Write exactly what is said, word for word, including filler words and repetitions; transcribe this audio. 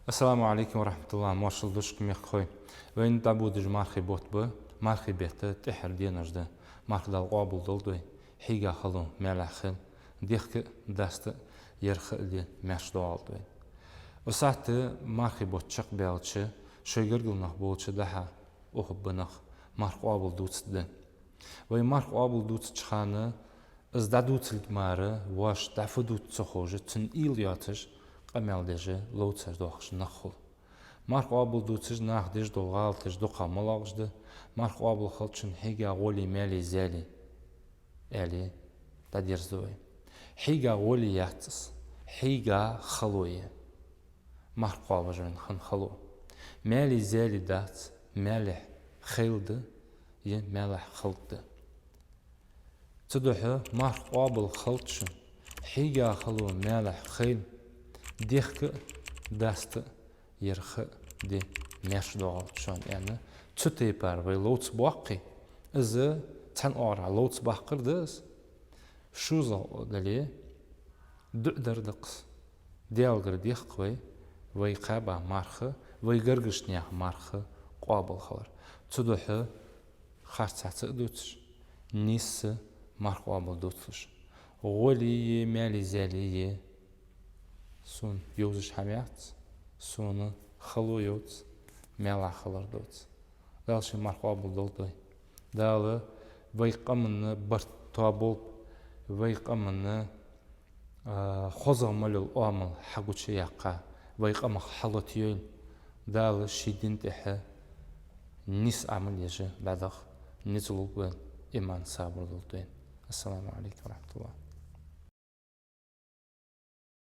Ассаламу Ӏалайкум ва рахьматуллахӀ, моаршал да шуга, мехкахой. Вайна дӀабодаш мархий бутт ба, мархий бетта тӀеххьара денаш да. Марха Дала къоабал долда вай, хьийга хало маьлехь хила, дехка а, даста а, ярха а де маьрша доагӀалда вай. Укх сахьате мархий бутт чакхбаьлча, шоай гаргара нах болча дӀа-хьа ухаргба нах, марха къоабал дувцаргда. Вай марха къоабал дувцача хана, из дӀадувцалга мара, воаш дӀа фу дувц ца ховш, цун уйла йоацаш, къамаьл деш, ловцаш доахаш нах хул. Марха къоабал дувцаш наха деш дола гӀалаташ дукха ма лоагӀаш да, марха къоабал хилча хьийга гӀолеи маьлеи зеи, аьле, дӀадерзаду вай. Хьийга гӀоле яц из, хьийга хало я. Марха къоабалжа вайна хинна хало. Маьлеи зеи дац, маьлехь хила да, е маьлехь хиларгда. Цудухьа марха къоабал хилча, хьийга хало маьлехь хила, дехка а, даста а, ярха а де маьрша доагӀалда шоана, аьнна, цу тайпара вай ловца боаккхе, из цхьан оагӀорахьа ловца баккхар да из. ШозлагӀа дале, дуӀа дар да-кх из. Даьлагара дехк вай, вай кхаьба марха, вай гаргарча наьха марха къоабал хилар. Цудухьа харцахьа ца а дувцаш, нийсса марха къоабал дувцалаш. ГӀолеи, маьлеи, зеи, сона йовзаш хӀама яц, сона хало йовз, маьлехь хилар довз. Дала ший марха къоабал долда вай. Дала вай къаманна барт тоаболба, вай къаманна, а, хозагӀа мел йола оамал хьагучаяьккха, вай къамах хьалотайойла. Дала ший дина тӀехьа нийса Ӏамал еш дӀадаха низ лулба вайна, иман, сабар лулда вайна. Ассаламу Ӏалайкум ва рахьматуллахӀ.